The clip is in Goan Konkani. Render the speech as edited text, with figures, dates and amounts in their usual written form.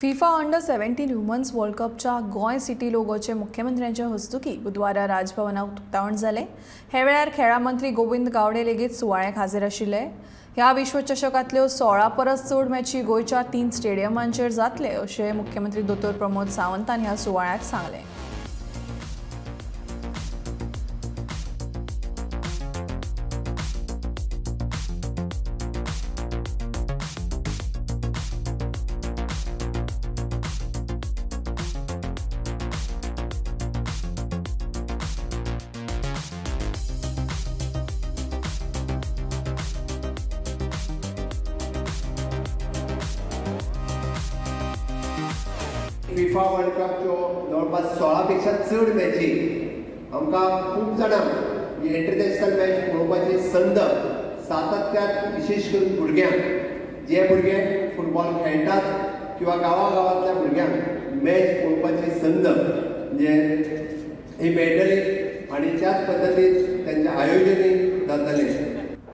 फिफा अंडर 17 वुमन्स वर्ल्ड कपच्या गोंय सिटी लोगोचे मुख्यमंत्र्यांच्या हस्तुकी बुधवारा राजभवनात उक्तावण जालें. हे वेळार खेळां मंत्री गोविंद गावडे लेगीत सुवाळ्याक हाजीर आशिल्ले. ह्या विश्वचषकांतल्यो 16 परस चड मॅची गोंयच्या 3 स्टेडियमांचेर जातले अशें मुख्यमंत्री दोतोर प्रमोद सावंतान ह्या सुवाळ्याक सांगलें. फिफा वर्ल्ड कपच्यो जवळपास 16 पेक्षा चड मॅची आमकां खूब जाणांक ही इंटरनॅशनल मॅच पळोवपाची संद सातत्यान, विशेश करून भुरग्यांक, जे भुरगे फुटबॉल खेळटात किंवा गांवा गांवांतल्या भुरग्यांक मॅच पळोवपाची संद म्हणजे ही मेळटली. आनी त्याच पद्दतीन